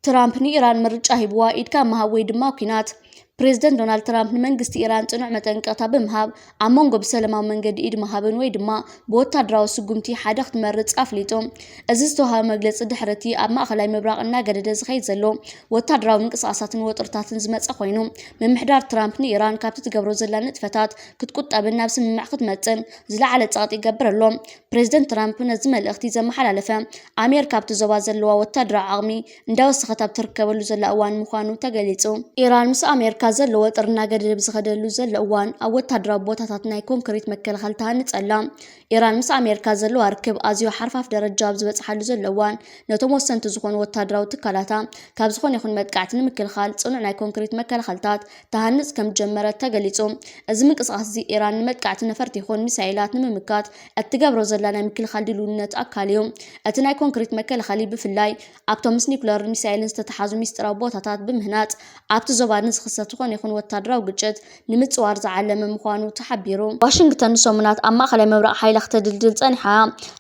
ትራምፕ ንኢራን ምርጫ ሂብዋ፣ ኢድካ ምሃብ ወይ ድማ ኲናት። ፕሬዝደንት ዶናልድ ትራምፕ ንመንግስቲ ኢራን ጽኑዕ መጠንቀቕታ ብምሃብ፣ ኣብ መንጎ ብሰለማዊ መንገዲ ኢድ ምሃብን ወይ ድማ ብወታደራዊ ስጉምቲ ሓደ ክትመርጽ ኣፍሊጡ። እዚ ዝተዋህበ መግለጺ ድሕሪ እቲ ኣብ ማእከላይ ምብራቕ እናገደደ ዝኸይድ ዘሎ ወታደራዊ ምንቅስቓሳትን ወጥርታትን ዝመጸ ኮይኑ፣ ምምሕዳር ትራምፕ ንኢራን ካብቲ ትገብሮ ዘላ ንጥፈታት ክትቁጠብን ናብ ስምምዕ ክትመጽእን ዝለዓለ ጸቕጢ ይገብር ኣሎ። ፕሬዝደንት ትራምፕ ነዚ መልእኽቲ ዘመሓላለፈ፣ ኣሜሪካ ኣብቲ ዞባ ዘለዋ ወታደራዊ ዓቕሚ እንዳወሰኸት ኣብ ትርከበሉ ዘላ እዋን ምዃኑ ተገሊጹ። ኢራን ምስ ኣሜሪካ ዘለዎ ጥርናገ ደደብ ዝኸደሉ ዘሎ እዋን፣ ኣብ ወታደራዊ ቦታታት ናይ ኮንክሪት መከላኸሊ ትሃንጽ ኣላ። ኢራን ምስ ኣሜሪካ ዘለዋ ርክብ ኣዝዩ ሓርፋፍ ደረጃ ኣብ ዝበጽሓሉ ዘሎ እዋን፣ ነቶም ወሰንቲ ዝኾኑ ወታደራዊ ትካላታ ካብ ዝኾነ ይኹን መጥቃዕቲ ንምክልኻል ጽኑዕ ናይ ኮንክሪት መከላኸልታት ትሃንጽ ከም ዝጀመረት ተገሊጹ። እዚ ምንቅስቓስ እዚ ኢራን ንመጥቃዕቲ ነፈርቲ ይኹን ሚሳይላት ንምምካት እትገብሮ ዘላ ናይ ምክልኻል ድልውነት ኣካል እዩ። እቲ ናይ ኮንክሪት መከላኸሊ ብፍላይ ኣብቶም ምስ ኒኩለርን ሚሳይልን ዝተተሓዙ ሚስጥራዊ ቦታታት ብምህናጽ ኣብቲ ዞባ ንዝኽሰት ዝኾነ ይኹን ወታደራዊ ግጭት ንምጽዋር ዝዓለመ ምዃኑ ተሓቢሩ። ዋሽንግተን ንሰሙናት ኣብ ማእከላይ ምብራቕ ሓይላ ክተድልድል ጸኒሓ።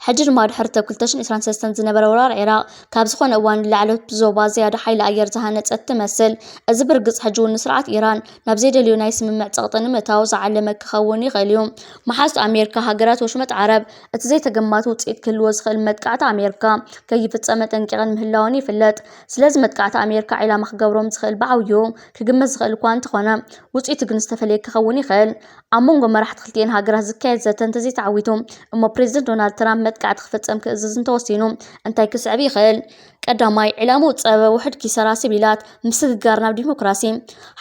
ሕጂ ድማ ድሕሪ ተብ ክልተ ሽሕን ዕስራን ሰለስተን ዝነበረ ወራር ዒራቕ ካብ ዝኾነ እዋን ንላዕሊ ኣብቲ ዞባ ዝያዳ ሓይሊ ኣየር ዝሃነጸት ትመስል። እዚ ብርግጽ ሕጂ እውን ንስርዓት ኢራን ናብ ዘይደልዮ ናይ ስምምዕ ጸቕጢ ንምእታው ዝዓለመ ክኸውን ይኽእል እዩ። መሓዙት ኣሜሪካ፣ ሃገራት ወሽመጥ ዓረብ፣ እቲ ዘይተገማቲ ውጽኢት ክህልዎ ዝኽእል መጥቃዕቲ ኣሜሪካ ከይፍጸም ኣጠንቂቐን ምህላወን ይፍለጥ። ስለዚ መጥቃዕቲ ኣሜሪካ ዒላማ ክገብሮም ዝኽእል ብዓብዩ ክግመት ዝኽእል እኳ እንተኾነ፣ ውጽኢቱ ግን ዝተፈለየ ክኸውን ይኽእል። ኣብ መንጎ መራሕቲ ክልቲኤን ሃገራት ዝካየድ ዘተ እንተዘይተዓዊቱ እሞ፣ ፕሬዝደንት ዶናልድ ትራምፕ መጥቃዕቲ ክፍጸም ክእዝዝ እንተወሲኑ እንታይ ክስዕብ ይኽእል? ቀዳማይ፣ ዕላምኡ ጸበ ውሑድ ኪሳራ ሲቪላት፣ ምስግጋር ናብ ዲሞክራሲ።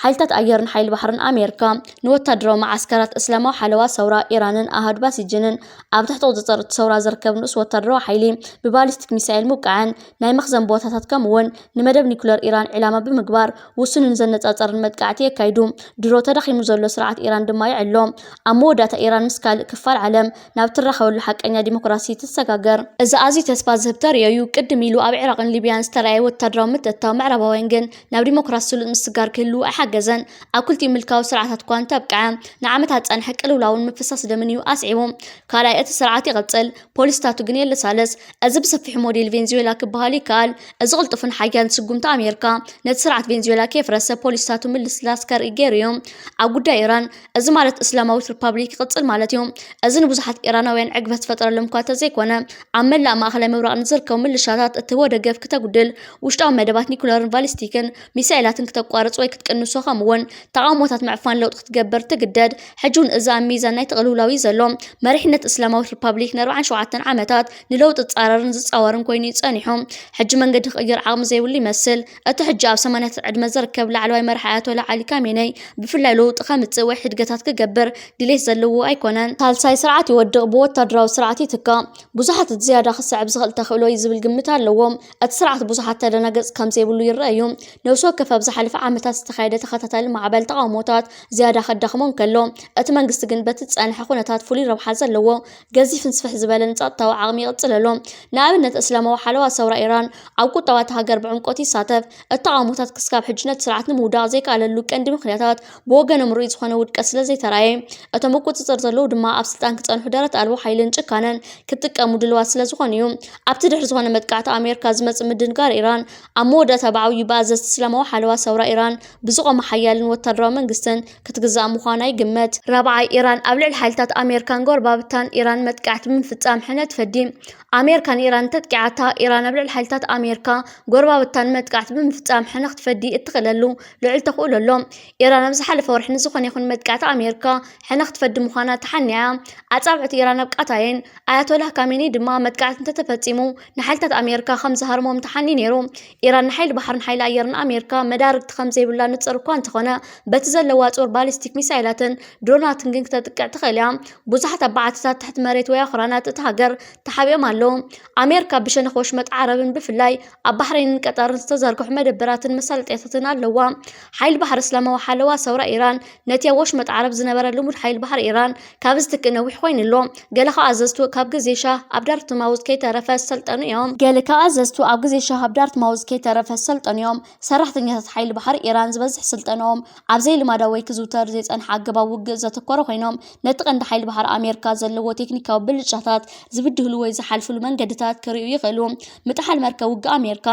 ሓይልታት ኣየርን ሓይሊ ባሕርን ኣሜሪካ ንወታደራዊ መዓስከራት እስላማዊ ሓለዋ ሰውራ ኢራንን ኣሃዱ ባሲጅንን ኣብ ትሕቲ ቁጽጽር እቲ ሰውራ ዝርከብ ንኡስ ወታደራዊ ሓይሊ ብባሊስቲክ ሚሳይል ምውቃዕን ናይ መኽዘን ቦታታት ከምኡ እውን ንመደብ ኒኩለር ኢራን ዕላማ ብምግባር ውሱንን ዘነጻጸርን መጥቃዕቲ የካይዱ። ድሮ ተዳኺሙ ዘሎ ስርዓት ኢራን ድማ ይዕሎ። ኣብ መወዳእታ ኢራን ምስ ካልእ ክፋል ዓለም ናብ ትራኸበሉ ሓቀኛ ዲሞክራሲ ትሰጋገር። እዚ ኣዝዩ ተስፋ ዝህብ ተርእዮ እዩ። ቅድም ኢሉ ኣብ ዒራቕን ሊብያን ዝተራእየ ወታደራዊ ምትእትታው ምዕራባውያን ግን ናብ ዲሞክራሲ ስሉጥ ምስግጋር ክህሉ ኣይሓገዘን። ኣብ ክልቲኡ ምልካዊ ስርዓታት እኳ እንተብቅዐ፣ ንዓመታት ዝጸንሐ ቅልውላውን ምፍሳስ ደምን እዩ ኣስዒቡ። ካልኣይ፣ እቲ ስርዓት ይቕጽል፣ ፖሊሲታቱ ግን የለሳለስ። እዚ ብሰፊሑ ሞዴል ቬንዙዌላ ክበሃል ይከኣል። እዚ ቅልጡፍን ሓያልን ስጉምቲ ኣሜሪካ ነቲ ስርዓት ቬንዙዌላ ከየፍረሰ ፖሊሲታቱ ምልስላስ ከርኢ ገይሩ እዩ። ኣብ ጉዳይ ኢራን፣ እዚ ማለት እስላማዊት ሪፓብሊክ ይቕጽል ማለት እዩ። እዚ ንብዙሓት ኢራናውያን ዕግበት ዝፈጠረሎም እኳ እንተዘይኮነ፣ ኣብ መላእ ማእከላይ ምብራቕ ንዝርከቡ ምልሻታት እትህቦ ደገፍ ክተጉድል፣ ውሽጣዊ መደባት ኒኩለርን ባሊስቲክን ሚሳይላትን ክተቋርጽ ወይ ክትቅንሶ፣ ከምኡ'ውን ተቓውሞታት ምዕፋን ለውጢ ክትገብር ትግደድ። ሕጂ እውን እዚ ኣብ ሚዛን ናይቲ ቅልውላው እዩ ዘሎ። መሪሕነት እስላማዊት ሪፓብሊክ ንኣርባዓን ሸውዓተን ዓመታት ንለውጢ ዝጻረርን ዝጻወርን ኮይኑ እዩ ጸኒሑ። ሕጂ መንገዲ ክቕይር ዓቕሚ ዘይብሉ ይመስል። እቲ ሕጂ ኣብ ሰማንያታት ዕድመ ዝርከብ ላዕለዋይ መራሒ ኣያቶላ ዓሊ ካሜነይ ብፍላይ ለውጢ ከምጽእ ወይ ሕድገታት ክገብር ድሌት ዘለዎ ኣይኮነን። ሳልሳይ፣ ስርዓት ይወድቕ፣ ብወታደራዊ ስርዓት ይትካእ። ብዙሓት እቲ ዝያዳ ክስዕብ ዝኽእል ተኽእሎ እዩ ዝብል ግምት ኣለዎም። እቲ ስርዓት ብዙሓት ተደናገጽ ከም ዘይብሉ ይረአ እዩ። ነፍሲ ወከፍ ኣብ ዝሓለፈ ዓመታት ዝተኻየደ ተኸታታሊ ማዕበል ተቓውሞታት ዝያዳ ከዳኽሞ እንከሎ፣ እቲ መንግስቲ ግን በቲ ዝጸንሐ ኩነታት ፍሉይ ረብሓ ዘለዎ ገዚፍን ስፍሕ ዝበለን ጸጥታዊ ዓቕሚ ይቕጽል ኣሎ። ንኣብነት፣ እስላማዊ ሓለዋ ሰውራ ኢራን ኣብ ቁጠባ እታ ሃገር ብዕምቆት ይሳተፍ። እቲ ተቓውሞታት ክስካብ ሕጂ ነቲ ስርዓት ንምውዳቕ ዘይከኣለሉ ቀንዲ ምኽንያታት ብወገኖም ርኡይ ዝኾነ ውድቀት ስለ ዘይተራእየ፣ እቶም ኣብ ቁጽጽር ዘለዉ ድማ ኣብ ስልጣን ክጸንሑ ደረት ኣልቦ ሓይልን ጭካነን ክጥቀሙ ድልዋት ስለ ዝኾኑ እዩ። ኣብቲ ድሕሪ ዝኾነ መጥቃዕቲ ኣሜሪካ ዝመጽእ ምድንጋር ኢራን፣ ኣብ መወዳእታ ብዓብዩ ብኣዘዝቲ እስላማዊ ሓለዋ ሰውራ ኢራን ብዝቖመ ሓያልን ወታደራዊ መንግስትን ክትግዛእ ምዃና ይግመት። ራብዓይ፣ ኢራን ኣብ ልዕሊ ሓይልታት ኣሜሪካን ጎረባብታን ኢራን መጥቃዕቲ ብምፍጻም ሕነ ትፈዲ። ኣሜሪካ ንኢራን እንተጥቂዓታ፣ ኢራን ኣብ ልዕሊ ሓይልታት ኣሜሪካ ጎረባብታን መጥቃዕቲ ብምፍጻም ሕነ ክትፈዲ እትኽእለሉ ልዑል ተኽእሎ ኣሎ። ኢራን ኣብ ዝሓለፈ ወርሒ ንዝኾነ ይኹን መጥቃዕቲ ኣሜሪካ ሕነ ክትፈዲ ምዃና ተሓኒያ። ኣጻብዕቲ ኢራን ኣብ ቃታየን፣ ኣያቶላህ ካሜኒ ድማ መጥቃዕቲ እንተተፈጺሙ ንሓይልታት ኣሜሪካ ከም ዝሃርሞም ተሓንዩ ነይሩ። ኢራን ንሓይሊ ባሕርን ሓይሊ ኣየርን ኣሜሪካ መዳርግቲ ከም ዘይብላ ንጹር እኳ እንተኾነ፣ በቲ ዘለዋ ጾር ባሊስቲክ ሚሳይላትን ድሮናትን ግን ክተጥቅዕ ትኽእል እያ። ብዙሓት ኣባዓትታት ትሕቲ መሬት ወይ ኣኽራናት እታ ሃገር ተሓቢኦም ኣለዉ። ኣሜሪካ ብሸነኽ ወሽመጥ ዓረብን ብፍላይ ኣብ ባሕሬንን ቀጠርን ዝተዘርግሑ መደበራትን መሳለጥያታትን ኣለዋ። ሓይሊ ባሕሪ እስላማዊ ሓለዋ ሰውራ ኢራን ነቲ ኣብ ወሽመጥ ዓረብ ዝነበረ ልሙድ ሓይሊ ባሕሪ ኢራን ካብ ዝትክእ ነዊሕ ኮይኑ ኣሎ። ገለ ካብ ኣዘዝቱ ካብ ግዜ ሻህ ኣብ ዳርትማውዝ ከይተረፈ ዝሰልጠኑ እዮም። ገለ ካብ ኣዘዝቱ ኣብ ግዜ ሻሃብ ዳርትማውዝ ከይተረፈ ሰልጠኑ እዮም። ሰራሕተኛታት ሓይሊ ባሕሪ ኢራን ዝበዝሕ ስልጠናኦም ኣብ ዘይልማዳዊ ወይ ክዝውተር ዘይጸንሐ ኣገባብ ውግእ ዘተኮረ ኮይኖም፣ ነቲ ቀንዲ ሓይሊ ባሕሪ ኣሜሪካ ዘለዎ ቴክኒካዊ ብልጫታት ዝብድህሉ ወይ ዝሓልፍሉ መንገድታት ክርእዩ ይኽእሉ። ምጥሓል መርከብ ውግእ ኣሜሪካ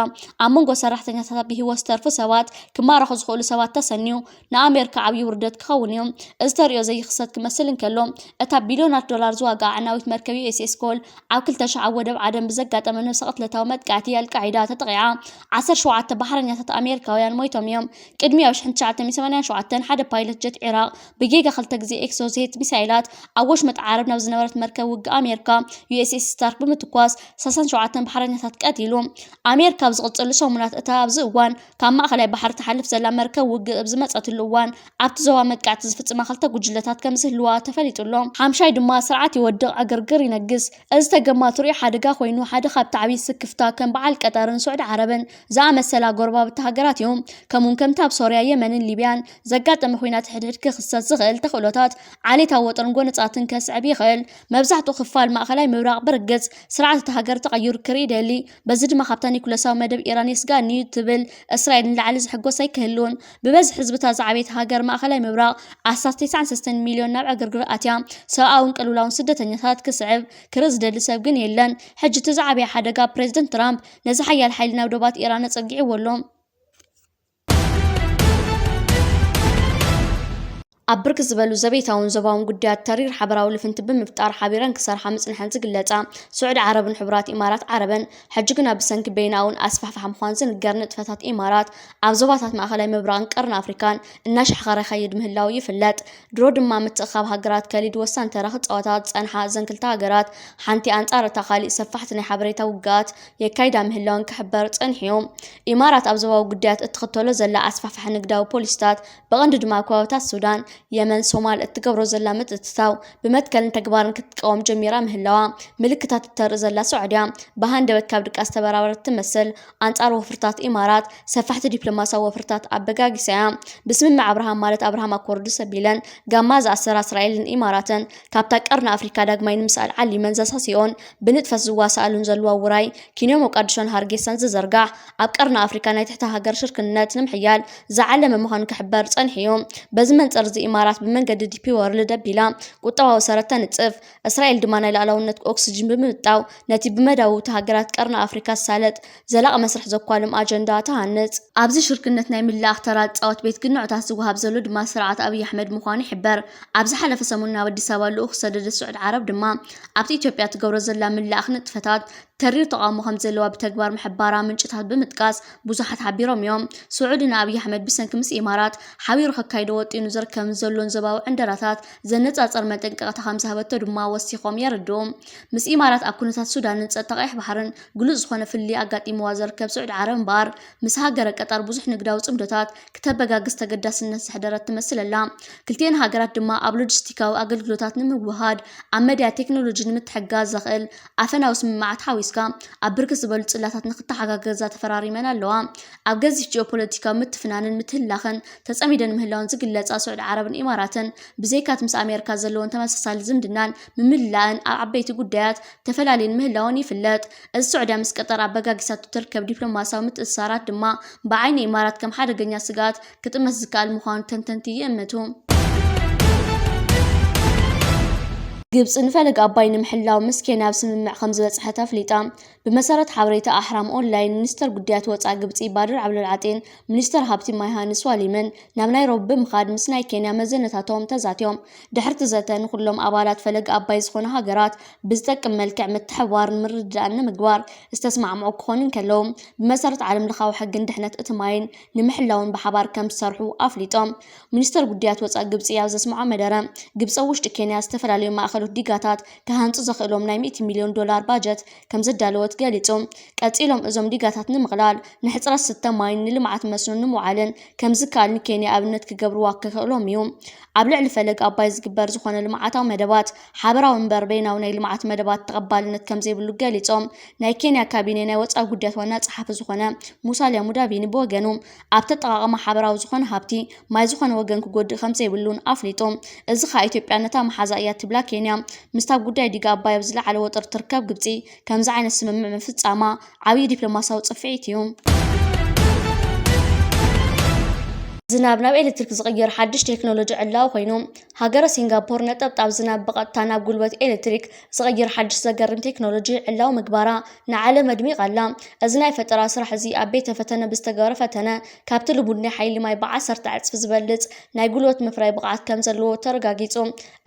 ኣብ መንጎ ሰራሕተኛታት ብህይወት ዝተርፉ ሰባት ክማረኹ ዝኽእሉ ሰባት ተሰንዩ ንኣሜሪካ ዓብዪ ውርደት ክኸውን እዩ። እዚ ተርእዮ ዘይኽሰት ክመስል እንከሎ፣ እታ ቢልዮናት ዶላር ዝዋጋ ኣዕናዊት መርከብ ዩ ኤስ ኤስ ኮል ኣብ ክልተ ሺሕ ኣብ ወደብ ዓደን ብዘጋጠመ ነፍሰ ቅትለታዊ መጥቃዕቲ ኣልቃዒዳ ተጠቒዓ ዓሰርተ ሸውዓተ ባሕረኛታት ኣሜሪካውያን ሞይቶም እዮም። ቅድሚ ኣብ ሺሕ ትሽዓተ ሚእቲ ሰማንያን ሸውዓተን ሓደ ፓይለት ጀት ዒራቕ ብጌጋ ክልተ ግዜ ኤክሶዜት ሚሳይላት ኣብ ወሽመጥ ዓረብ ናብ ዝነበረት መርከብ ውግእ ኣሜሪካ ዩ ኤስ ኤስ ስታርክ ብምትኳስ ሰላሳን ሸውዓተን ባሕረኛታት ቀቲሉ። ኣሜሪካ ኣብ ዝቕጽሉ ሰሙናት እታ ኣብዚ እዋን ካብ ማእከላይ ባሕሪ ትሓልፍ ዘላ መርከብ ውግእ ኣብ ዝመጸትሉ እዋን ኣብቲ ዞባ መጥቃዕቲ ዝፍጽማ ክልተ ጉጅለታት ከም ዝህልዋ ተፈሊጡ ኣሎ። ሓምሻይ ድማ ስርዓት ይወድቕ ዕግርግር ይነግስ። እዚ ተገማቲ ርኡይ ሓደጋ ኮይኑ ሓደ ካብቲ ዓብዪ ስክፍታ ከም በዓል ቀጠርን ስዑዲ ዓረብን ዝኣመሰላ ጎረባብቲ ሃገራት እዩ። ከምኡውን ከምቲ ኣብ ሶርያ፣ የመንን ሊብያን ዘጋጠመ ኲናት ሕድሕድ ክኽሰት ዝኽእል ተኽእሎታት ዓሌታዊ ወጥርን ጎነጻትን ከስዕብ ይኽእል። መብዛሕትኡ ክፋል ማእከላይ ምብራቕ ብርግጽ ስርዓት እታ ሃገር ተቐይሩ ክርኢ ይደሊ። በዚ ድማ ካብታ ኒኩለሳዊ መደብ ኢራን የስጋእኒ እዩ ትብል እስራኤል ንላዕሊ ዝሕጎስ ኣይክህልውን። ብበዝሒ ህዝብታ ዝዓበየት ሃገር ማእከላይ ምብራቕ ኣስታት ተስዓን ሰለስተን ሚልዮን ናብ ዕግርግር ኣትያ። ሰብኣውን ቅልውላውን ስደተኛታት ክስዕብ ክርኢ ዝደሊ ሰብ ግን የለን። ሕጂ እቲ ዝዓበየ ሓደጋ ፕሬዚደንት ትራምፕ ነዚ ሓያል ሓይሊ ናብ ዶባት ኢራን ኣጸጊዕዎ ኣሎ። ኣብ ብርክት ዝበሉ ዘቤታውን ዞባውን ጉዳያት ተሪር ሓበራዊ ልፍንቲ ብምፍጣር ሓቢረን ክሰርሓ ምጽንሐን ዝግለጻ ስዑዲ ዓረብን ሕቡራት ኢማራት ዓረብን፣ ሕጂ ግና ብሰንኪ በይናውን ኣስፋሕፋሕ ምዃን ዝንገር ንጥፈታት ኢማራት ኣብ ዞባታት ማእከላይ ምብራቕን ቀርኒ ኣፍሪካን እናሻሕኸረ ይኸይድ ምህላው ይፍለጥ። ድሮ ድማ ምትእኻብ ሃገራት ከሊድ ወሳኒ ተራ ክጻወታ ዝጸንሓ እዘን ክልተ ሃገራት፣ ሓንቲ ኣንጻር እታ ካሊእ ሰፋሕቲ ናይ ሓበሬታ ውግኣት የካይዳ ምህላወን ክሕበር ጸኒሑ እዩ። ኢማራት ኣብ ዞባዊ ጉዳያት እትኽተሎ ዘላ ኣስፋሕፋሒ ንግዳዊ ፖሊሲታት፣ ብቐንዱ ድማ ኣብ ከባቢታት ሱዳን፣ የመን፣ ሶማል እትገብሮ ዘላ ምትእትታው ብመትከልን ተግባርን ክትቃወም ጀሚራ ምህላዋ ምልክታት እተርኢ ዘላ ስዑድያ፣ ብሃንደበት ካብ ድቃስ ዝተበራበረት ትመስል። ኣንጻር ወፍርታት ኢማራት፣ ሰፋሕቲ ዲፕሎማስያዊ ወፍርታት ኣበጋጊሳ እያ። ብስምምዕ ኣብርሃም፣ ማለት ኣብርሃም ኣኮርድስ ኣቢለን ጋማ ዝኣሰራ እስራኤልን ኢማራትን፣ ካብታ ቀርኒ ኣፍሪካ ዳግማይ ንምስኣል ዓሊመን ዘሳስዮን ብንጥፈት ዝዋሳኣሉን ዘለዋ ውራይ ኪንዮ ሞቃዲሾን ሃርጌሳን ዝዘርጋሕ፣ ኣብ ቀርኒ ኣፍሪካ ናይ ትሕቲ ሃገር ሽርክነት ንምሕያል ዝዓለመ ምዃኑ ክሕበር ጸኒሑ እዩ። በዚ መንጽር እዚ ኢማራት ብመንገዲ ዲፒ ወርልድ ኣቢላ ቁጠባዊ ሰረት ተንጽፍ። እስራኤል ድማ ናይ ሉዓላውነት ኦክስጅን ብምምጣው ነቲ ብመዳውብቲ ሃገራት ቀርኒ ኣፍሪካ ዝሳለጥ ዘላቒ መስርሕ ዘኳልም ኣጀንዳ ትሃንጽ። ኣብዚ ሽርክነት ናይ ምላእኽ ተራ ዝጻወት ቤት ግንዖታት ዝወሃብ ዘሎ ድማ ስርዓት ኣብይ ኣሕመድ ምዃኑ ይሕበር። ኣብ ዝሓለፈ ሰሙን ናብ ኣዲስ ኣበባ ልኡኽ ዝሰደደት ስዑዲ ዓረብ ድማ ኣብቲ ኢትዮጵያ ትገብሮ ዘላ ምላእኽ ንጥፈታት ተሪር ተቓውሞ ከም ዘለዋ ብተግባር ምሕባራ ምንጭታት ብምጥቃስ ብዙሓት ሓቢሮም እዮም። ስዑዲ ንኣብይ ኣሕመድ ብሰንኪ ምስ ኢማራት ሓቢሩ ከካይዶ ወጢኑ ዝርከብን ዘሎን ዞባዊ ዕንደራታት ዘነጻጸር መጠንቀቕታ ከም ዝሃበቶ ድማ ወሲኾም የረድኡ። ምስ ኢማራት ኣብ ኩነታት ሱዳንን ጸጥታ ቀይሕ ባሕርን ግሉጽ ዝኾነ ፍልልይ ኣጋጢምዋ ዝርከብ ስዑዲ ዓረብ እምበኣር፣ ምስ ሃገረ ቀጠር ብዙሕ ንግዳዊ ጽምዶታት ክተበጋግስ ተገዳስነት ዘሕደረት ትመስል ኣላ። ክልቲኤን ሃገራት ድማ ኣብ ሎጂስቲካዊ ኣገልግሎታት ንምውህሃድ፣ ኣብ መድያ ቴክኖሎጂ ንምትሕግጋዝ ዘኽእል ኣፈናዊ ስምምዓት ሓዊስካ ኣብ ብርክት ዝበሉ ጽላታት ንክተሓጋገዛ ተፈራሪመን ኣለዋ። ኣብ ገዚፍ ጂኦፖለቲካዊ ምትፍናንን ምትህልላኽን ተጸሚደን ምህላወን ዝግለጻ ስዑዲ ዓረብን ኢማራትን፣ ብዘይካቲ ምስ ኣሜሪካ ዘለወን ተመሳሳሊ ዝምድናን ምምላእን ኣብ ዓበይቲ ጉዳያት ተፈላለየን ምህላወን ይፍለጥ። እዚ ስዑድያ ምስ ቀጠር ኣበጋጊሳቶ ትርከብ ዲፕሎማስያዊ ምትእስሳራት ድማ ብዓይኒ ኢማራት ከም ሓደገኛ ስግኣት ክጥመት ዝከኣል ምዃኑ ተንተንቲ ይእምቱ። ግብጺ ንፈለግ ኣባይ ንምሕላው ምስ ኬንያ ኣብ ስምምዕ ከም ዝበጽሐት ኣፍሊጣ። ብመሰረት ሓበሬታ ኣሕራም ኦንላይን፣ ሚኒስተር ጉዳያት ወጻኢ ግብጺ ባድር ዓብዱልዓጢን ሚኒስተር ሃብቲ ማይ ሃንስ ዋሊምን ናብ ናይሮቢ ብምኻድ ምስ ናይ ኬንያ መዘነታቶም ተዛትዮም። ድሕርቲ ዘተ፣ ንኹሎም ኣባላት ፈለግ ኣባይ ዝኾኑ ሃገራት ብዝጠቅም መልክዕ ምትሕብባርን ምርድዳእን ንምግባር ዝተስማዕምዑ ክኾኑ እንከለዉ፣ ብመሰረት ዓለም ለኻዊ ሕግን ድሕነት እቲ ማይን ንምሕላውን ብሓባር ከም ዝሰርሑ ኣፍሊጦም። ሚኒስተር ጉዳያት ወጻኢ ግብጺ ኣብ ዘስምዖ መደረ፣ ግብጺ ኣብ ውሽጢ ኬንያ ዝተፈላለዩ ማእከሎት ዲጋታት ክሃንጹ ዘኽእሎም ናይ ሚእቲ ሚልዮን ዶላር ባጀት ከም ዘዳለወት ገሊጹ። ቀጺሎም፣ እዞም ዲጋታት ንምቕላል፣ ንሕጽረት ስተ ማይን ንልምዓት መስኖን ንምውዓልን ከም ዝከኣል ንኬንያ ኣብነት ክገብርዋ ክኽእሎም እዩ። ኣብ ልዕሊ ፈለግ ኣባይ ዝግበር ዝኾነ ልምዓታዊ መደባት ሓበራዊ እምበር በይናዊ ናይ ልምዓት መደባት ተቐባልነት ከም ዘይብሉ ገሊጾም፣ ናይ ኬንያ ካቢኔ ናይ ወጻኢ ጉዳያት ዋና ጸሓፊ ዝኾነ ሙሳሊያ ሙዳቪኒ ብወገኑ፣ ኣብቲ ኣጠቓቕማ ሓበራዊ ዝኾነ ሃብቲ ማይ ዝኾነ ወገን ክጎድእ ከም ዘይብሉን ኣፍሊጡ። እዚ ኸኣ ኢትዮጵያ ነታ መሓዛ እያ ትብላ ኬንያ ምስታ ጉዳይ ዲጋ ኣባይ ኣብ ዝለዓለ ወጥሪ ትርከብ ግብጺ ከምዚ ዓይነት ስምምዕ ምፍጻማ ዓብዪ ዲፕሎማሲያዊ ጽፍዒት እዩ። ዝናብ ናብ ኤሌክትሪክ ዝቕይር ሓድሽ ቴክኖሎጂ ዕላዊ ኮይኑ፣ ሃገረ ሲንጋፖር ነጠብጣብ ዝናብ ብቐጥታ ናብ ጉልበት ኤሌክትሪክ ዝቕይር ሓድሽ ዘገርም ቴክኖሎጂ ዕላዊ ምግባራ ንዓለም ኣድሚቓ ኣላ። እዚ ናይ ፈጠራ ስራሕ እዚ ኣብ ቤተ ፈተነ ብዝተገበረ ፈተነ፣ ካብቲ ልሙድ ናይ ሓይሊ ማይ ብዓሰርተ ዕጽፊ ዝበልጽ ናይ ጉልበት ምፍራይ ብቕዓት ከም ዘለዎ ተረጋጊጹ።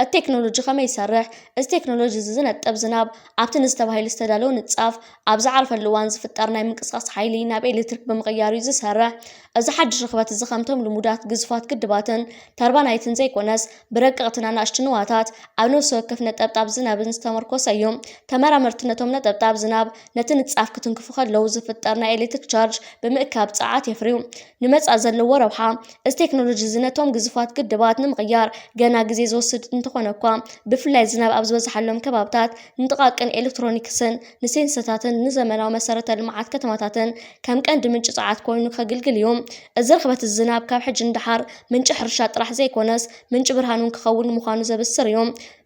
እቲ ቴክኖሎጂ ከመይ ይሰርሕ? እዚ ቴክኖሎጂ እዚ ዝነጥብ ዝናብ ኣብቲ ንዝተባሂሉ ዝተዳለወ ንጻፍ ኣብ ዝዓርፈሉ እዋን ዝፍጠር ናይ ምንቅስቓስ ሓይሊ ናብ ኤሌክትሪክ ብምቕያር እዩ ዝሰርሕ። እዚ ሓድሽ ርኽበት እዚ ከምቶም ልሙዳት ግዙፋት ግድባትን ተርባናይትን ዘይኮነስ፣ ብረቀቕትን ኣናእሽቱ ንዋታት ኣብ ነፍሲ ወከፍ ነጠብጣብ ዝናብን ዝተመርኮሰ እዩ። ተመራመርቲ ነቶም ነጠብጣብ ዝናብ ነቲ ንጻፍ ክትንክፉ ከለዉ ዝፍጠር ናይ ኤሌክትሪክ ቻርጅ ብምእካብ ጸዓት የፍርዩ። ንመጻኢ ዘለዎ ረብሓ፣ እዚ ቴክኖሎጂ እዚ ነቶም ግዙፋት ግድባት ንምቕያር ገና ግዜ ዝወስድ እንተኾነ እኳ፣ ብፍላይ ዝናብ ኣብ ዝበዝሓሎም ከባብታት ንጥቓቅን ኤሌክትሮኒክስን ንሴንሰርታትን ንዘመናዊ መሰረተ ልምዓት ከተማታትን ከም ቀንዲ ምንጪ ጸዓት ኮይኑ ከግልግል እዩ። እዚ ርኽበት እዚ ዝናብ ካብ ሕጂ ንደሓር ምንጪ ሕርሻ ጥራሕ ዘይኮነስ፣ ምንጪ ብርሃን እውን ክኸውን ምዃኑ ዘብስር እዩ።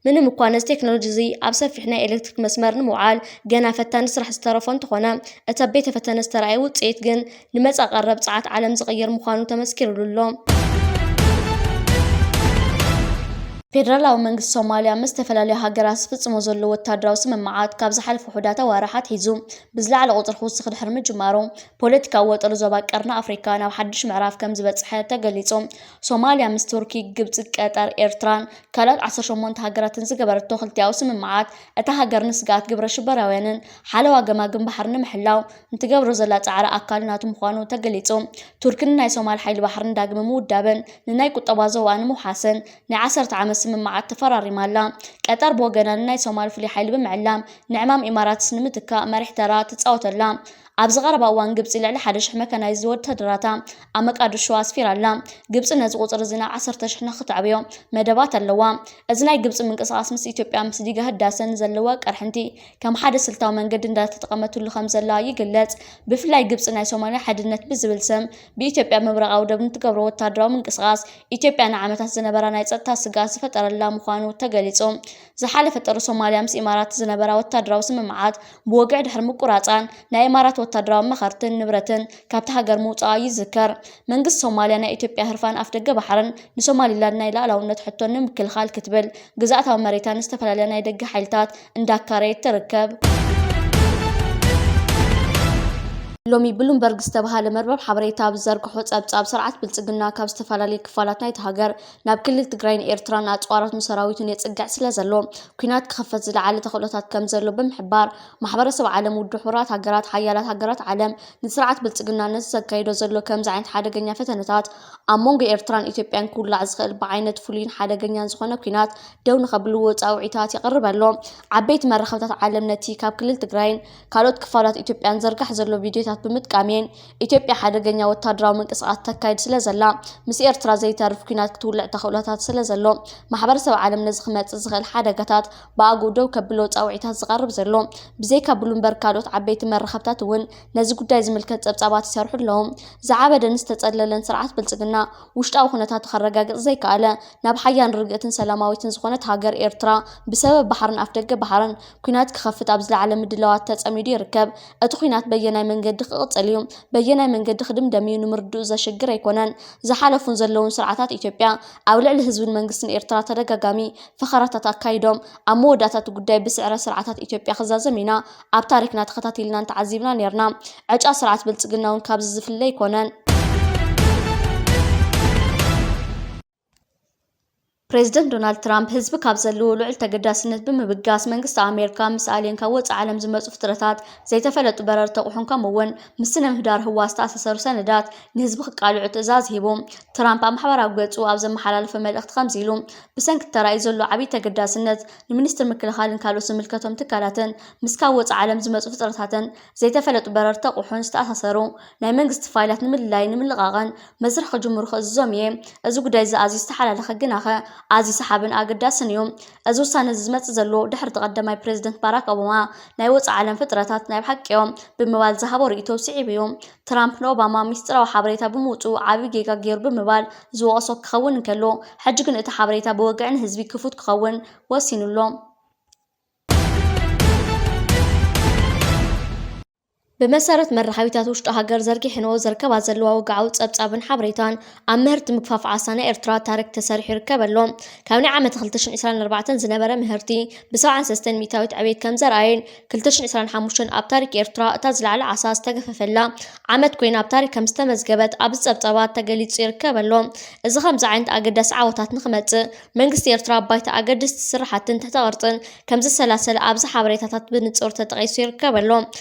ምንም እኳ ነዚ ቴክኖሎጂ እዚ ኣብ ሰፊሕ ናይ ኤሌክትሪክ መስመር ንምውዓል ገና ፈታኒ ስራሕ ዝተረፎ እንተኾነ፣ እቲ ኣብ ቤተ ፈተነ ዝተረኣየ ውጽኢት ግን ንመጻኢ ቀረብ ጸዓት ዓለም ዝቕይር ምዃኑ ተመስኪሩሉ ኣሎ። ፌደራላዊ መንግስቲ ሶማልያ ምስ ዝተፈላለዩ ሃገራት ዝፍጽሞ ዘሎ ወታደራዊ ስምምዓት ካብ ዝሓለፈ ውሑዳት ኣዋርሕ ኣትሒዙ ብዝለዓለ ቁጽሪ ክውስኽ ድሕሪ ምጅማሩ፣ ፖለቲካዊ ወጥሪ ዞባ ቀርኒ ኣፍሪካ ናብ ሓድሽ ምዕራፍ ከም ዝበጽሐ ተገሊጹ። ሶማልያ ምስ ቱርኪ፣ ግብጺ፣ ቀጠር፣ ኤርትራን ካልኦት ዓሰርተ ሸሞንተ ሃገራትን ዝገበረቶ ክልቲኣዊ ስምምዓት፣ እታ ሃገር ንስግኣት ግብረ ሽበራውያንን ሓለዋ ገማግም ባሕሪ ንምሕላው ንትገብሮ ዘላ ጻዕሪ ኣካል ናቱ ምዃኑ ተገሊጹ። ቱርኪ ንናይ ሶማል ሓይሊ ባሕርን ዳግመ ምውዳብን ንናይ ቁጠባ ዞባኣ ንምውሓስን ናይ ዓሰርተ ዓመት ስምምዓት ተፈራሪማ ኣላ። ቀጠር ብወገና ንናይ ሶማል ፍሉይ ሓይሊ ብምዕላም ንዕማም ኢማራትስ ንምትካእ መሪሕ ተራ ትጻወት ኣላ። ኣብዚ ቀረባ እዋን ግብጺ ልዕሊ ሓደ ሽሕ መካናይዝድ ወታደራታ ኣብ መቃድሾ ኣስፊራ ኣላ። ግብጺ ነዚ ቁጽሪ እዚ ናብ ዓሰርተ ሽሕ ንኽተዕብዮ መደባት ኣለዋ። እዚ ናይ ግብጺ ምንቅስቓስ ምስ ኢትዮጵያ ምስ ዲጋ ህዳሰ ንዘለዋ ቅርሕንቲ ከም ሓደ ስልታዊ መንገዲ እንዳተጠቐመትሉ ከም ዘላ ይግለጽ። ብፍላይ ግብጺ ናይ ሶማልያ ሓድነት ብዝብል ስም ብኢትዮጵያ ምብራቓዊ ወደብ ንትገብሮ ወታደራዊ ምንቅስቓስ ኢትዮጵያ ንዓመታት ዝነበራ ናይ ጸጥታ ስግኣት ዝፈጠረላ ምዃኑ ተገሊጹ። ዝሓለፈ ጥሪ ሶማልያ ምስ ኢማራት ዝነበራ ወታደራዊ ስምምዓት ብወግዒ ድሕሪ ምቁራጻን ናይ ኢማራት ወታደራዊ ኣማኸርትን ንብረትን ካብቲ ሃገር ምውጻኣ ይዝከር። መንግስቲ ሶማልያ ናይ ኢትዮጵያ ህርፋን ኣፍደገ ባሕርን ንሶማሊላንድ ናይ ሉኣላውነት ሕቶን ንምክልኻል ክትብል ግዝኣታዊ መሬታ ንዝተፈላለያ ናይ ደገ ሓይልታት እንዳካረየት ትርከብ። ሎሚ ብሉምበርግ ዝተባሃለ መርበብ ሓበሬታ ኣብ ዝዘርግሖ ጸብጻብ፣ ስርዓት ብልጽግና ካብ ዝተፈላለዩ ክፋላት ናይቲ ሃገር ናብ ክልል ትግራይን ኤርትራን ኣጽዋራቱን ሰራዊቱን የጽግዕ ስለ ዘሎ፣ ኲናት ክኸፈት ዝለዓለ ተኽእሎታት ከም ዘሎ ብምሕባር፣ ማሕበረሰብ ዓለም፣ ውድብ ሕቡራት ሃገራት፣ ሓያላት ሃገራት ዓለም ንስርዓት ብልጽግና ነቲ ዘካይዶ ዘሎ ከምዚ ዓይነት ሓደገኛ ፈተነታት ኣብ መንጎ ኤርትራን ኢትዮጵያን ክውላዕ ዝኽእል ብዓይነቱ ፍሉይን ሓደገኛን ዝኾነ ኲናት ደው ንኸብልዎ ጻውዒታት የቕርብ ኣሎ። ዓበይቲ መራኸብታት ዓለም ነቲ ካብ ክልል ትግራይን ካልኦት ክፋላት ኢትዮጵያን ዝዝርጋሕ ዘሎ ቪድዮታት ብምጥቃም እየን። ኢትዮጵያ ሓደገኛ ወታደራዊ ምንቅስቓስ ተካይድ ስለ ዘላ፣ ምስ ኤርትራ ዘይተርፍ ኲናት ክትውልዕ ተኽእሎታት ስለ ዘሎ፣ ማሕበረሰብ ዓለም ነዚ ክመጽእ ዝኽእል ሓደጋታት ብኣግኡ ደው ከብሎ ጻውዒታት ዝቐርብ ዘሎ። ብዘይካ ብሉምበርግ ካልኦት ዓበይቲ መራኸብታት እውን ነዚ ጉዳይ ዝምልከት ጸብጻባት ይሰርሑ ኣለዉ። ዝዓበደን ዝተጸለለን ስርዓት ብልጽግና ውሽጣዊ ኩነታቱ ከረጋግጽ ዘይከኣለ፣ ናብ ሓያን ርግእትን ሰላማዊትን ዝኾነት ሃገር ኤርትራ ብሰበብ ባሕርን ኣፍደገ ባሕርን ኲናት ክኸፍት ኣብ ዝለዓለ ምድላዋት ተጸሚዱ ይርከብ። እቲ ኲናት በየናይ መንገዲ ክቕጽል እዩ፣ በየናይ መንገዲ ክድምደም እዩ ንምርድኡ ዘሸግር ኣይኮነን። ዝሓለፉን ዘለውን ስርዓታት ኢትዮጵያ ኣብ ልዕሊ ህዝብን መንግስትን ኤርትራ ተደጋጋሚ ፈኸራታት ኣካይዶም፣ ኣብ መወዳእታ እቲ ጉዳይ ብስዕረ ስርዓታት ኢትዮጵያ ክዛዘም ኢና ኣብ ታሪኽና ተኸታቲልናን ተዓዚብና ኔርና። ዕጫ ስርዓት ብልጽግና እውን ካብዚ ዝፍለ ኣይኮነን። ፕሬዚደንት ዶናልድ ትራምፕ፣ ህዝቢ ካብ ዘለዎ ልዑል ተገዳስነት ብምብጋስ፣ መንግስቲ ኣሜሪካ ምስ ኣልየን ካብ ወጻኢ ዓለም ዝመጹ ፍጥረታት፣ ዘይተፈለጡ በረርቲ ኣቑሑን ከምኡ እውን ምስ ስነ ምህዳር ህዋ ዝተኣሳሰሩ ሰነዳት ንህዝቢ ክቃልዑ ትእዛዝ ሂቡ። ትራምፕ ኣብ ማሕበራዊ ገጹ ኣብ ዘመሓላለፎ መልእኽቲ ከምዚ ኢሉ፣ ብሰንኪ ተራእዩ ዘሎ ዓብዪ ተገዳስነት፣ ንሚኒስትር ምክልኻልን ካልኦት ዝምልከቶም ትካላትን ምስ ካብ ወጻኢ ዓለም ዝመጹ ፍጥረታትን ዘይተፈለጡ በረርቲ ኣቑሑን ዝተኣሳሰሩ ናይ መንግስቲ ፋይላት ንምልላይን ንምልቓቕን መስርሕ ክጅምሩ ክእዝዞም እየ። እዚ ጉዳይ እዚ ኣዝዩ ዝተሓላለኸ ግናኸ ኣዝዩ ሰሓብን ኣገዳስን እዩ። እዚ ውሳነ እዚ ዝመጽእ ዘሎ ድሕሪ እቲ ቀዳማይ ፕሬዚደንት ባራክ ኦባማ ናይ ወጻኢ ዓለም ፍጥረታት ናይ ብሓቂ እዮም ብምባል ዝሃቦ ርእይቶ ስዒቡ እዩ። ትራምፕ ንኦባማ ሚስጥራዊ ሓበሬታ ብምውጽኡ ዓቢ ጌጋ ገይሩ ብምባል ዝወቐሶ ክኸውን እንከሎ፣ ሕጂ ግን እቲ ሓበሬታ ብወግዒ ንህዝቢ ክፉት ክኸውን ወሲኑ ኣሎ። ብመሰረት መራኸቢታት ውሽጢ ሃገር ዘርጊሕንዎ ዝርከባ ዘለዋ ወግዓዊ ጸብጻብን ሓበሬታን፣ ኣብ ምህርቲ ምግፋፍ ዓሳ ናይ ኤርትራ ታሪክ ተሰሪሑ ይርከብ ኣሎ። ካብ ናይ ዓመት ክልተ ሽሕን ዕስራን ኣርባዕተን ዝነበረ ምህርቲ ብሰብዓን ሰለስተን ሚእታዊት ዕቤት ከም ዘርኣየን፣ ክልተ ሽሕን ዕስራን ሓሙሽተን ኣብ ታሪክ ኤርትራ እታ ዝለዓለ ዓሳ ዝተገፈፈላ ዓመት ኮይና ኣብ ታሪክ ከም ዝተመዝገበት ኣብዚ ጸብጻባት ተገሊጹ ይርከብ ኣሎ። እዚ ከምዚ ዓይነት ኣገዳሲ ዓወታት ንክመጽእ መንግስቲ ኤርትራ ኣብ ባይታ ኣገደስቲ ስራሕትን ትሕተ ቅርጽን ከም ዘሰላሰለ ኣብዚ ሓበሬታታት ብንጹር ተጠቒሱ ይርከብ ኣሎ።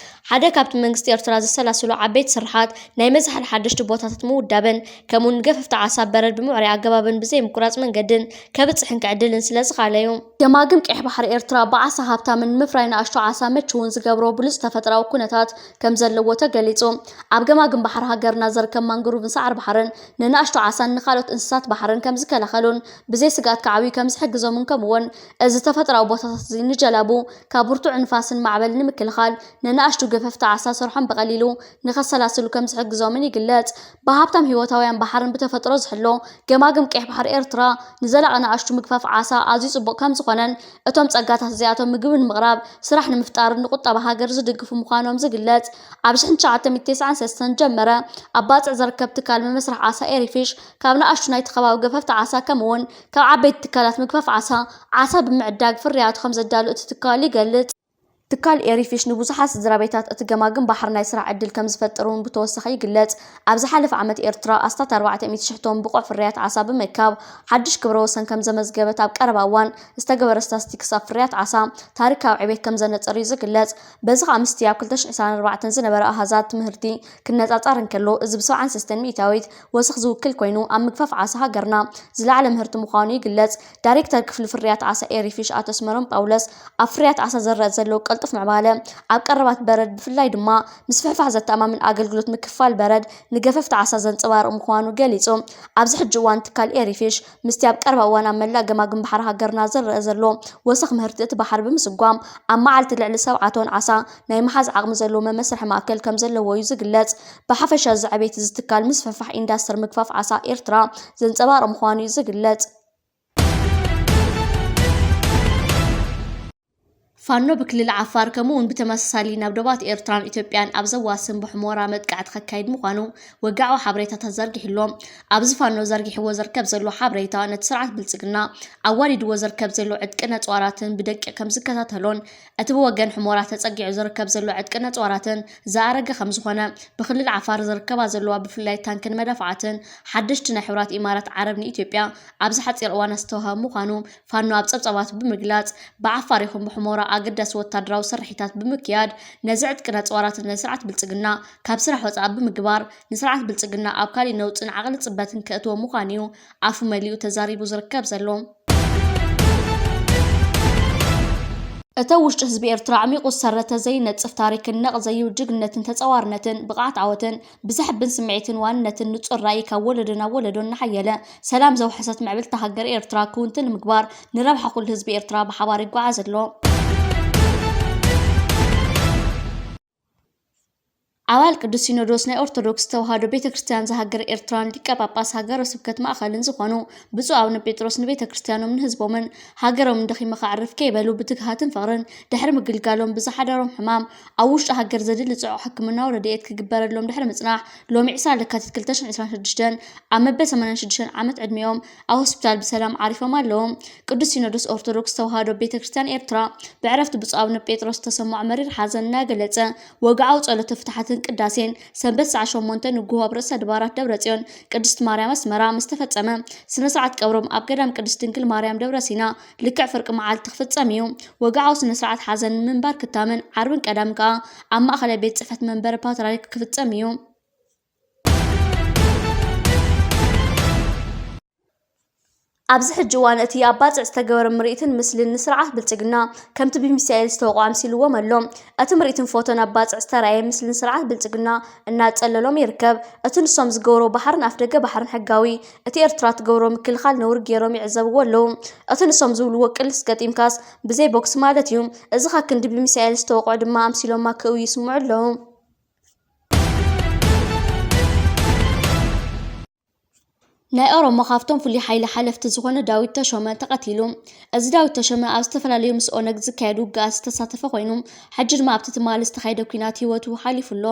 ሓደ ካብቲ መንግስቲ ኤርትራ ዘሰላስሎ ዓበይቲ ስራሓት ናይ መዝሓል ሓደሽቲ ቦታታት ምውዳብን ከምኡውን ገፈፍቲ ዓሳ በረድ ብምዕሩይ ኣገባብን ብዘይምቁራጽ መንገድን ከብጽሕን ክዕድልን ስለ ዝኸኣለ እዩ። ገማግም ቀይሕ ባሕሪ ኤርትራ ብዓሳ ሃብታምን ንምፍራይ ንኣሽቱ ዓሳ ምቹውን ዝገብሮ ብሉጽ ተፈጥራዊ ኩነታት ከም ዘለዎ ተገሊጹ። ኣብ ገማግም ባሕሪ ሃገርና ዝርከብ ማንግሩቭን ሳዕሪ ባሕርን ንንኣሽቱ ዓሳን ንኻልኦት እንስሳት ባሕርን ከም ዝከላኸሉን ብዘይ ስግኣት ክዓብዩ ከም ዝሕግዞምን ከምኡውን እዚ ተፈጥራዊ ቦታታት እዚ ንጀላቡ ካብ ብርቱዕ ንፋስን ማዕበልን ንምክልኻል ንንኣሽቱ ገፈፍቲ ዓሳ ሰርሖም ብቐሊሉ ንኸሰላስሉ ከም ዝሕግዞምን ይግለጽ። ብሃብታም ህይወታውያን ባሕርን ብተፈጥሮ ዝሕሎ ገማግም ቀይሕ ባሕሪ ኤርትራ ንዘላቒ ንኣሽቱ ምግፋፍ ዓሳ ኣዝዩ ጽቡቕ ከም ዝኾነን እቶም ጸጋታት እዚኣቶም ምግቢ ንምቕራብ፣ ስራሕ ንምፍጣርን ንቁጠባ ሃገር ዝድግፉ ምዃኖም ዝግለጽ። ኣብ ሽሕን ትሽዓተ ሚእትን ተስዓን ሰለስተን ጀመረ ኣብ ባጽዕ ዝርከብ ትካል መመስርሒ ዓሳ ኤሪፊሽ ካብ ንኣሽቱ ናይቲ ከባቢ ገፈፍቲ ዓሳ ከምኡውን ካብ ዓበይቲ ትካላት ምግፋፍ ዓሳ፣ ዓሳ ብምዕዳግ ፍርያቱ ከም ዘዳሉ እቲ ትካል ይገልጽ። ትካል ኤሪፊሽ ንብዙሓት ስድራ ቤታት እቲ ገማግም ባሕሪ ናይ ስራሕ ዕድል ከም ዝፈጥር እውን ብተወሳኺ ይግለጽ። ኣብ ዝሓለፈ ዓመት ኤርትራ ኣስታት ኣርባዕተ ሚእቲ ሽሕ ቶን ብቑዕ ፍርያት ዓሳ ብምእካብ ሓድሽ ክብረ ወሰን ከም ዘመዝገበት ኣብ ቀረባ እዋን ዝተገበረ ስታስቲክስ ኣብ ፍርያት ዓሳ ታሪካዊ ዕቤት ከም ዘነጸር እዩ ዝግለጽ። በዚ ከኣ ምስቲ ኣብ ክልተ ሽሕን ዕስራን ኣርባዕተን ዝነበረ ኣሃዛት ትምህርቲ ክነጻጸር እንከሎ፣ እዚ ብ ሰብዓን ሰለስተን ሚእታዊት ወሰኽ ዝውክል ኮይኑ፣ ኣብ ምግፋፍ ዓሳ ሃገርና ዝለዓለ ምህርቲ ምዃኑ ይግለጽ። ዳይሬክተር ክፍሊ ፍርያት ዓሳ ኤሪፊሽ ኣቶ ኣስመሮም ጳውሎስ፣ ኣብ ፍርያት ዓሳ ዝረአ ዘሎ ቅልጡፍ ምዕባለ፣ ኣብ ቀረባት በረድ ብፍላይ ድማ ምስፍሕፋሕ ዘተኣማምን ኣገልግሎት ምክፋል በረድ ንገፈፍቲ ዓሳ ዘንጸባርቕ ምዃኑ ገሊጹ። ኣብዚ ሕጂ እዋን ትካል ኤሪፊሽ ምስቲ ኣብ ቀረባ እዋን ኣብ መላእ ገማግም ባሕሪ ሃገርና ዝረአ ዘሎ ወሰኽ ምህርቲ እቲ ባሕሪ ብምስጓም፣ ኣብ መዓልቲ ልዕሊ ሰብዓ ቶን ዓሳ ናይ ምሓዝ ዓቕሚ ዘለዎ መመስርሒ ማእከል ከም ዘለዎ እዩ ዝግለጽ። ብሓፈሻ እዚ ዕቤት እዚ ትካል ምስፍሕፋሕ ኢንዳስትሪ ምግፋፍ ዓሳ ኤርትራ ዘንጸባርቕ ምዃኑ እዩ ዝግለጽ። ፋኖ ብክልል ዓፋር ከምኡ እውን ብተመሳሳሊ ናብ ዶባት ኤርትራን ኢትዮጵያን ኣብ ዘዋስን ብሕሞራ መጥቃዕቲ ከካይድ ምዃኑ ወግዓዊ ሓበሬታታት ዘርጊሑ ኣሎ። ኣብዚ ፋኖ ዘርጊሕዎ ዝርከብ ዘሎ ሓበሬታ ነቲ ስርዓት ብልጽግና ኣዋዲድዎ ዝርከብ ዘሎ ዕጥቂ ነጽዋራትን ብደቂቕ ከም ዝከታተሎን እቲ ብወገን ሕሞራ ተጸጊዑ ዝርከብ ዘሎ ዕጥቂ ነጽዋራትን ዝኣረገ ከም ዝኾነ ብክልል ዓፋር ዝርከባ ዘለዋ ብፍላይ ታንክን መዳፍዓትን ሓደሽቲ ናይ ሕቡራት ኢማራት ዓረብ ንኢትዮጵያ ኣብዚ ሓጺር እዋን ዝተዋህበ ምዃኑ ፋኖ ኣብ ጸብጻባቱ ብምግላጽ፣ ብዓፋር ይኹን ብሕሞራ ኣገዳሲ ወታደራዊ ስርሒታት ብምክያድ፣ ነዚ ዕጥቂ ነጽዋራትን ናይ ስርዓት ብልጽግና ካብ ስራሕ ወጻኢ ብምግባር፣ ንስርዓት ብልጽግና ኣብ ካሊእ ነውጽን ዓቕሊ ጽበትን ከእትዎ ምዃኑ'ዩ ኣፉ መሊኡ ተዛሪቡ ዝርከብ ዘሎ። እቲ ኣብ ውሽጢ ህዝቢ ኤርትራ ኣዕሚቑ ዝሰረተ ዘይነጽፍ ታሪክን ነቕ ዘይብል ጅግንነትን ተጻዋርነትን፣ ብቕዓት ዓወትን፣ ብዘሕብን ስምዒትን ዋንነትን ንጹር ራእይ ካብ ወለዶ ናብ ወለዶ እናሓየለ፣ ሰላም ዘውሐሰት ምዕብልቲ ሃገር ኤርትራ ክውንቲ ንምግባር፣ ንረብሓ ኩሉ ህዝቢ ኤርትራ ብሓባር ይጓዓዝ ኣሎ። ኣባል ቅዱስ ሲኖዶስ ናይ ኦርቶዶክስ ተዋህዶ ቤተ ክርስቲያን ዘሃገረ ኤርትራን ሊቀ ጳጳስ ሃገረ ስብከት ማእከልን ዝኾኑ ብፁዕ ኣቡነ ጴጥሮስ ንቤተ ክርስቲያኖም ንህዝቦምን ሃገሮምን ደኺመ ከዕርፍ ከይበሉ ብትግሃትን ፍቕርን ድሕሪ ምግልጋሎም ብዝሓደሮም ሕማም ኣብ ውሽጢ ሃገር ዘድሊ ጽዑቕ ሕክምናዊ ረድኤት ክግበረሎም ድሕሪ ምጽናሕ ሎሚ ዕስራ ለካቲት ክልተ ሽሕን ዕስራን ሽዱሽተን ኣብ መበል ሰማንያን ሽዱሽተን ዓመት ዕድሜኦም ኣብ ሆስፒታል ብሰላም ዓሪፎም ኣለዉ። ቅዱስ ሲኖዶስ ኦርቶዶክስ ተዋህዶ ቤተ ክርስቲያን ኤርትራ ብዕረፍቲ ብፁዕ ኣቡነ ጴጥሮስ ዝተሰምዖ መሪር ሓዘን እናገለጸ ወግዓዊ ጸሎተ ፍትሓትን ቅዳሴን ሰንበት ሰዓት ሸሞንተ ንግሆ ኣብ ርእሰ ኣድባራት ደብረ ጽዮን ቅድስት ማርያም ኣስመራ ምስ ተፈጸመ ስነ ስርዓት ቀብሮም ኣብ ገዳም ቅድስት ድንግል ማርያም ደብረ ሲና ልክዕ ፍርቂ መዓልቲ ክፍጸም እዩ። ወግዓዊ ስነ ስርዓት ሓዘን ምንባር ክታምን ዓርብን ቀዳምን ከኣ ኣብ ማእከላይ ቤት ጽሕፈት መንበረ ፓትርያርክ ክፍጸም እዩ። ኣብዚ ሕጂ እዋን እቲ ኣብ ባጽዕ ዝተገበረ ምርኢትን ምስልን ንስርዓት ብልጽግና ከምቲ ብሚሳኤል ዝተወቕዖ ኣምሲልዎም ኣሎ። እቲ ምርኢትን ፎቶን ኣብ ባጽዕ ዝተራእየ ምስልን ስርዓት ብልጽግና እናጸለሎም ይርከብ። እቲ ንሶም ዝገብሮ ባሕርን ኣፍደገ ባሕርን ሕጋዊ፣ እቲ ኤርትራ ትገብሮ ምክልኻል ነውሪ ገይሮም ይዕዘብዎ ኣለዉ። እቲ ንሶም ዝብልዎ ቅልስ ገጢምካስ ብዘይ ቦክስ ማለት እዩ። እዚ ከክንዲ ብሚሳኤል ዝተወቕዑ ድማ ኣምሲሎማ ክእውዩ ይስምዑ ኣለዉ። ናይ ኦሮሞ ካብቶም ፍሉይ ሓይሊ ሓለፍቲ ዝኾነ ዳዊት ተሾመ ተቐቲሉ። እዚ ዳዊት ተሾመ ኣብ ዝተፈላለዩ ምስ ኦነግ ዝካየድ ውግኣት ዝተሳተፈ ኮይኑ፣ ሕጂ ድማ ኣብቲ ትማሊ ዝተኻየደ ኲናት ህይወቱ ሓሊፉ ኣሎ።